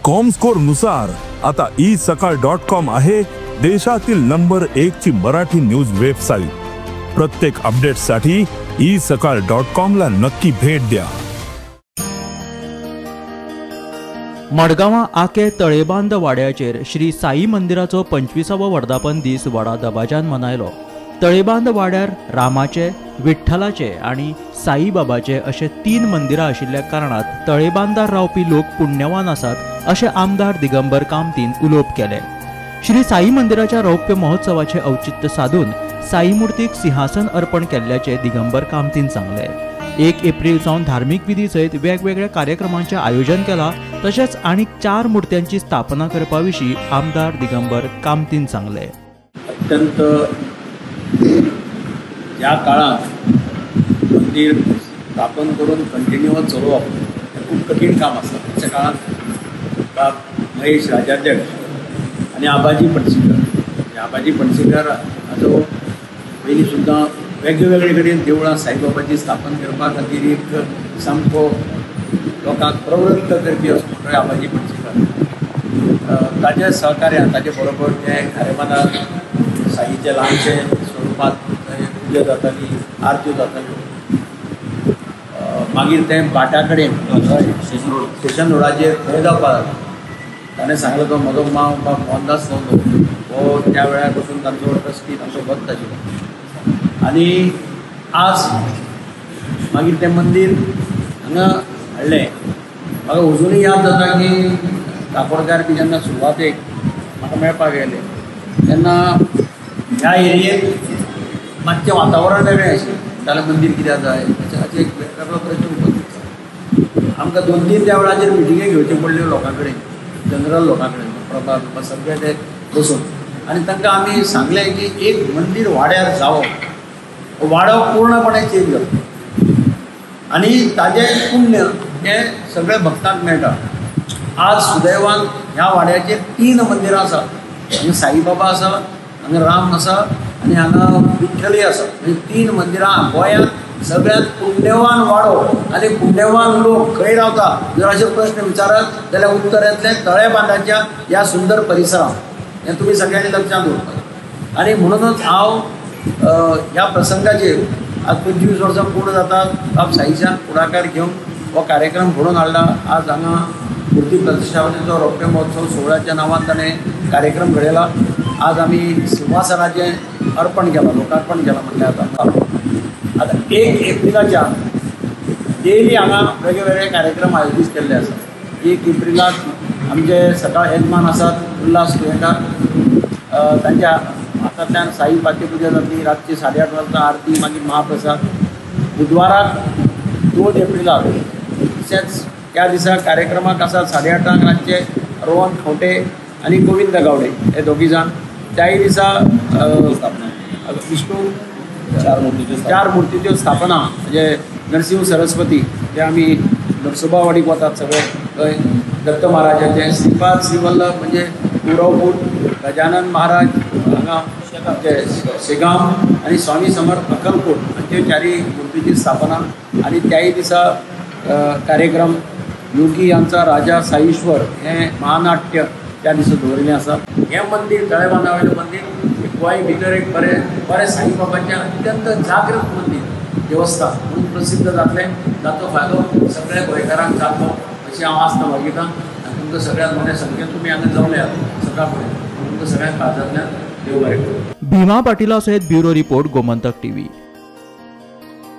Comscore नुसार आता esakal.com आहे देशातील नंबर 1 ची मराठी न्यूज वेबसाईट. प्रत्येक अपडेटसाठी esakal.com ला नक्की भेट द्या. मडगांवां आके तळेबांद वाड्याचेर श्री साई मंदिराचो 25वो वर्धापन दीस व्हडा दबाज्यान मनयलो. तळेबांद वाड्यार रामाचे, विठ्ठलाचे आनी साईबाबाचे अशे 3 मंदिरां आशिल्ल्या कारणान तळेबांदार रावपी लोक पुण्यवान आसात अशें आमदार दिगंबर कामतीन उलोवप केलें. श्री साई मंदिराच्या रौप्य महोत्सवाचे औचित्य साधून साई मूर्तीक सिंहासन अर्पण केल्ल्याचें दिगंबर कामतीन सांगलें. 1 एप्रिल सावन धार्मिक विधी सयत वेगवेगळ्या कार्यक्रमांचें आयोजन केलां. तशेंच आनीक 4 मूर्त्यांची स्थापना करपा विशीं आमदार दिगंबर कामतीन सांगलें. अत्यंत ह्या काळांत मंदिर स्थापन करून कंटिन्युअस चलोवप हें खूब कठीण काम आसा. आमच्या काळांत बाब महेश राजाध्यक्ष आनी आबाजी पणशीकर, आबाजी पणशीकर हाचो पयलीं सुद्दां वेगवेगळे कडेन देवळां साईबाबाची स्थापन करपा खातीर एक सामको लोकांक प्रवृत्त करपी असो म्हणटो आबाजी पणशीकर. ताच्या सहकार्यान ताचे बरोबर ते खारेबांदार साईचे ल्हानशे स्वरुपांत पुजा जाताली, आरत्यो जाताल्यो. मागीर तें बाटा कडेन स्टेशन रोडाचेर थंय जावपाक लागलें. ताणें सांगलें तो म्हजो माव बाब मोहनदास नवलो हो त्या वेळार पसून तांचो ट्रस्टी, तांचो भक्त आशिल्लो. आनी आज मागीर तें मंदीर हांगा हाडलें. म्हाका अजुनूय याद जाता की काकोडकार बी जेन्ना सुरवातेक म्हाका मेळपाक गेले तेन्ना ह्या एरियेंत मातशें वातावरण वेगळें आशिल्लें. जाल्यार मंदीर कित्याक जाय हाचेर एक वेगळो प्रश्न उपस्थित जाता. आमकां 2-3 त्या वेळाचेर मिटिंगे घेवच्यो पडल्यो लोकां कडेन, जनरल लोकां कडेन, प्रभा बिभा सगळे ते बसून, आनी तांकां आमी सांगलें की एक मंदीर वाड्यार जावप, वाडो पूर्णपणे चेंज जाता आनी ताजें पुण्य हें सगळ्या भक्तांक मेळटा. आज सुदैवान ह्या वाड्याचेर 3 मंदिरां आसात. हांगा साईबाबा आसा, हांगा राम आसा आनी हांगा विठ्ठलय आसा. म्हणजे 3 मंदिरां गोंयांत सगळ्यांत पुण्यवान वाडो आनी पुण्यवान लोक खंय रावता जर अशे प्रश्न विचारत जाल्यार उत्तर येतलें तळेबांदाच्या ह्या सुंदर परिसरांत. हें तुमी सगळ्यांनी लक्षांत दवरपाक. आनी म्हणूनच हांव ह्या प्रसंगाचेर आज 25 वर्सां पूर्ण जातात बाब साईशान फुडाकार घेवन हो कार्यक्रम घडोवन हाडला. आज हांगा मूर्ती प्रतिश्ठापनेचो रौप्य महोत्सव सोहळ्याच्या नांवान ताणें कार्यक्रम घडयला. आज आमी सिंहासनाचें अर्पण केलां, लोकार्पण केलां. म्हटल्यार आतां आतां 1 एप्रिलाच्या डेली हांगा वेगळे कार्यक्रम आयोजीत केल्ले आसात. 1 एप्रिलाक आमचे सकाळ येजमान आसात उल्हास तुयेंकार, तांच्या हातांतल्यान साई पात्यपुजा जातली. रातची 8:30 वाजता आरती, मागीर महाप्रसाद. बुधवाराक 2 एप्रिलाक तशेंच त्या दिसा कार्यक्रमाक आसा 8:30 रातचे रोहन खंवटे आनी गोविंद गावडे हे दोगी जाण. त्याय दिसा विष्णू 4 मूर्तीच्यो स्थापना म्हणजे नरसिंह सरस्वती जे आमी नरसोबावाडीक वतात सगळे थंय दत्त महाराजाचें, श्रीपाद श्रीवल्लभ म्हणजे कुरवपूर, गजानन महाराज हांगा आमचे शेगांव आनी स्वामी समर्थ अक्कलकोट हांचे 4 मूर्तीची स्थापना. आनी त्याय दिसा कार्यक्रम योगी यांचा राजा साईश्वर हें महानाट्य त्या दिसा दवरिल्लें आसा. हें मंदीर तळेबांदा वयलें मंदीर गोंय भितर एक बरें बरें साईबाबाचें अत्यंत जागृत मंदीर देवस्थान म्हणून प्रसिद्ध जातलें. ताचो फायदो सगळ्या गोंयकारांक जातलो अशी हांव आस्त बाळगितां. आनी तुमकां सगळ्यांत मोठ्या संख्येन तुमी हांगा जमल्यात सकाळ फुडें, तुमकां सगळ्यांक काळजांतल्यान देव बरें करूं. भीमा पाटिला सयत ब्युरो रिपोर्ट, गोमंतक टीव्ही.